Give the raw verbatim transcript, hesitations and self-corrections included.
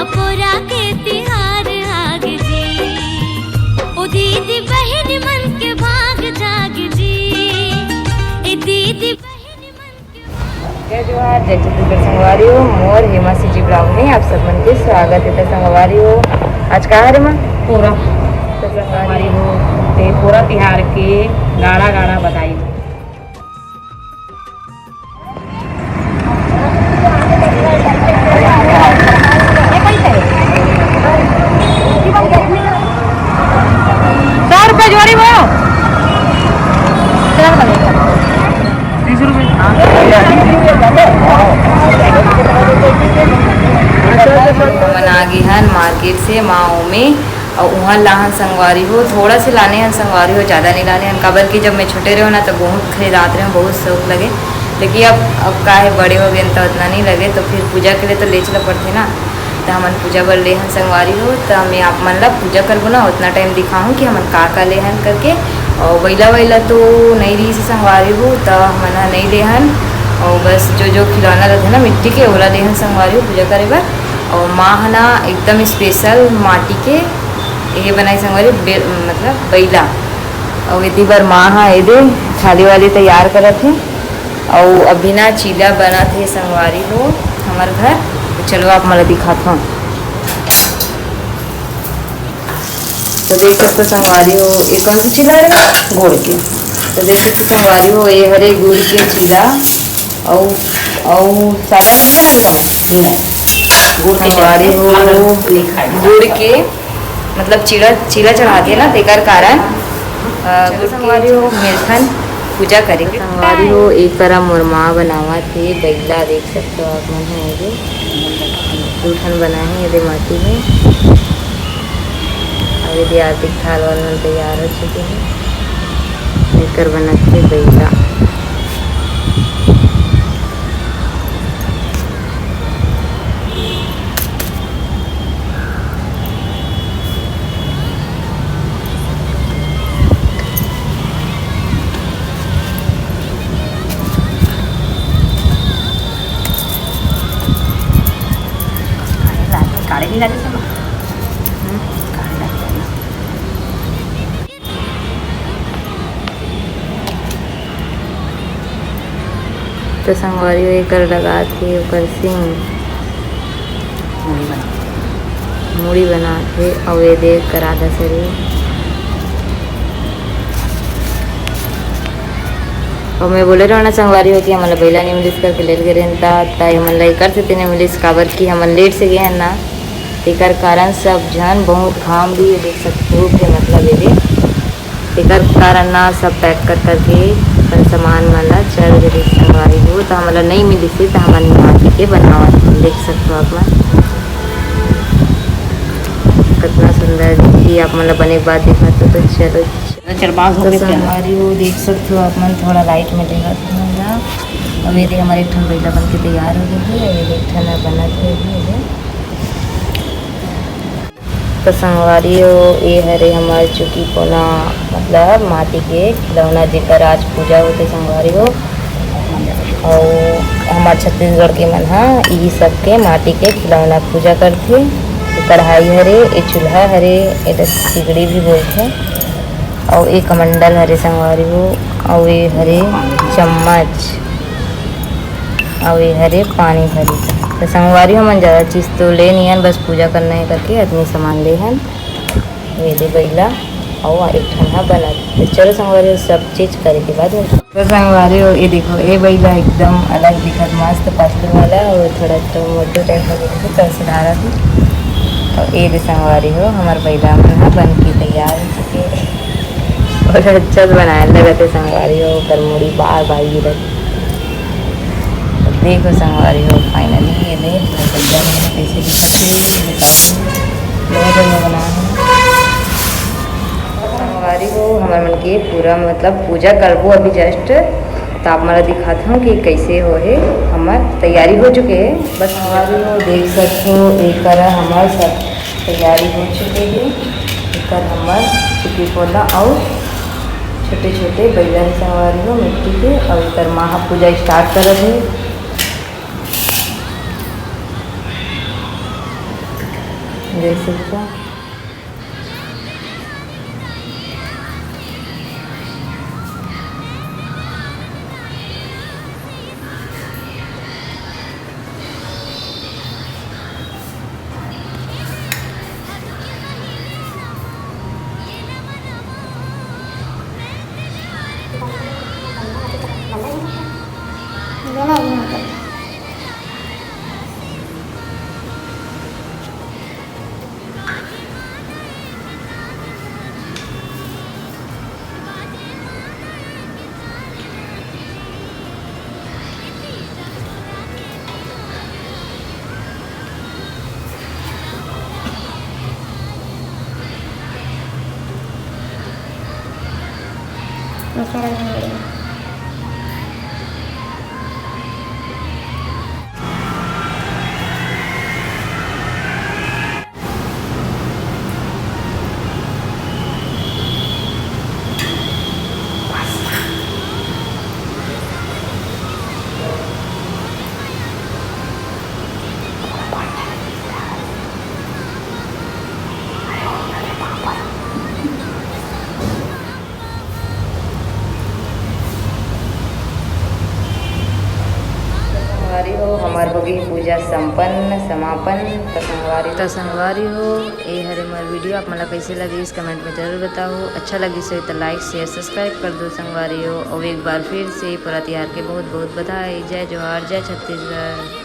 पोरा के तिहार आगे जी, ओ दीदी बहिन मन के भाग जागे जी, ए दीदी बहिन मन के भाग। जय जोहार, जय छत्तीसगढ़ संगवारी हो, मोर हेमा सीजी ब्लॉग में आप सब मन के स्वागत हे। त संगवारी हो, आज का हरे माँ? पोरा। त संगवारी हो, ते पोरा तिहार के गाड़ा गाड़ा बधाई। सौ रुपये जोड़ी भयो। तीस रुपये। हमन आ गे हन मार्केट से माँ ओमे। अउ उहाँ लाहन संगवारी हो, थोड़ा से लाने हन संगवारी हो, ज़्यादा नहीं लाने हन, काबर कि जब मैं छोटे रहे ना तो बहुत खरीदात रहे, बहुत शौक लगे। लेकिन अब अब का है, बड़े हो गए तो उतना नहीं लगे, तो फिर पूजा के लिए तो लेच ला पड़थे ना। तो हमन पूजा बर ले हन संगवारी हो, तो मैं आप मन ला पूजा करबो ना, उतना टाइम दिखाहूँ कि हमन का का ले हन करके। और बैला वैला तो नहीं रही से संगवारी हो, तो हमन ह नहीं ले हन। और बस जो जो खिलौना रहते ना मिट्टी के, ओला ले हन संगवारी हो पूजा करे बर। और माँ ह ना एकदम स्पेशल माटी के ये बनाई संगवारी, बे-, मतलब बैला। अउ एती बर माँ ह एदे थाली वाली तैयार करत हे। अउ अभी ना चीला बनत हे संगवारी हो हमर घर। तो चलो आप मन ला दिखात हूँ। तो देख सकते हो संगवारी हो, ये कौन सा चीला है? गुड़ के। तो देख सकते हो संगवारी हो, ये हरे गुड़ के चीला। अउ अउ सादा चीला है ना? गुड़ के संगवारी हो, गुड़ के मतलब चीला, चीला चढ़ाथे ना, तेकर कारण, अ, गुड़ के संगवारी हो, मिलथन पूजा करे। संगवारी हो, एक करा मोर माँ बनावत हे बैला, देख सकते हो आप मन हो, ये दू ठन बना हे, ये दे माटी में, अउ ये दे आरती के थाल वाल मन तैयार हो चुके हे, एकर बनत हे बैला। काढ़े नहीं लागे सब। हम्म, काढ़े लागे ना। तो संगवारी हो, एकर लगात हे ओकर सींग। मुड़ी बनात हे, अउ ये देख कर आधा शरीर। अउ मैं बोले रहो ना संगवारी हो कि हमन ला बैला नहीं मिलिस करके ले गे रहेन ता, ता हमन ला एकर सेती नहीं मिलिस, काबर कि हमन लेट से गे हन ना, एकर कारण सब झन बहुत घाम भी देख सकते हो के मतलब ये दे। एकर कारण ना सब पैक कर करके अपन सामान मन ला चल गे रहिस संगवारी हो, त हमन ला नइ मिलिस हे, त हमन माटी के बनावत हन, देख सकथो आप मन। कतना सुंदर दिखही, आप मन ला बने के बाद दिखाथो। तो चलो, तो संगवारी हो, देख सकथो आप मन, थोड़ा लाइट में देखत हन ना। अब ये दे हमर एक ठन बैला बन के तैयार हो गे हे, ये दे एक ठन बनत हे अभी, ये दे। तो संगवारी हो, ये हरे हमर चुकी पोना, मतलब माटी के खिलौना, जेकर आज पूजा होथे संगवारी हो। अउ हमर छत्तीसगढ़ के मन ह इही सब के माटी के खिलौना पूजा करथे। ये कढ़ाई हरे, ये चूल्हा हरे, एला सिगड़ी भी बोलथे। अउ ये कमंडल हरे संगवारी हो, अउ ये हरे चम्मच, अउ ये हरे पानी भरे। तो संगवारी हो, हमन ज़्यादा चीज़ तो ले नइ हन, बस पूजा करना हे करके अतनी सामान ले हन। ये दे बैला, अउ एक ठन ह बनत। तो चलो संगवारी हो, सब चीज़ करे के बाद मिलथन। तो संगवारी हो, ये देखो, ये बैला एकदम अलग दिखत, मस्त पतलू वाला, अउ थोड़ा तो मोटू टाइप का दिखत, तो सुधारत हे। तो ये दे संगवारी हो, हमर बैला मन ह बन के तैयार हो चुके हे। और अच्छा से बनाए लगत हे संगवारी हो, ओकर मुड़ी बार बार गिरत। तो देखो संगवारी हो, finally ये दे पूरा बैला मन कइसे दिखत हे, ये देखो, लोहा जंग बना हे। संगवारी हो, हमर मन के पूरा मतलब पूजा करबो अभी just, तो आप मन ला दिखात हूँ कि कैसे हो हे, हमर तैयारी हो चुके हे। बस संगवारी हो, देख सकथो, एकर हमर सब तैयारी हो चुके हे। एकर हमर चुकी पोला अउ छोटे-छोटे बैला हे संगवारी हो मिट्टी के, अउ एकर माँ ह पूजा start करत हे। देख सकते हो। संगवारी हो, हमर होगे पूजा संपन्न, समापन। त संगवारी, त संगवारी हो, ए हरे हमर video। आप मन ला कइसे लगिस, comment में जरूर बताओ। अच्छा लगिस होही त like, share, subscribe कर दो संगवारी हो। अउ एक बार फिर से पूरा तिहार के बहुत बहुत बधाई। जय जोहार, जय छत्तीसगढ़।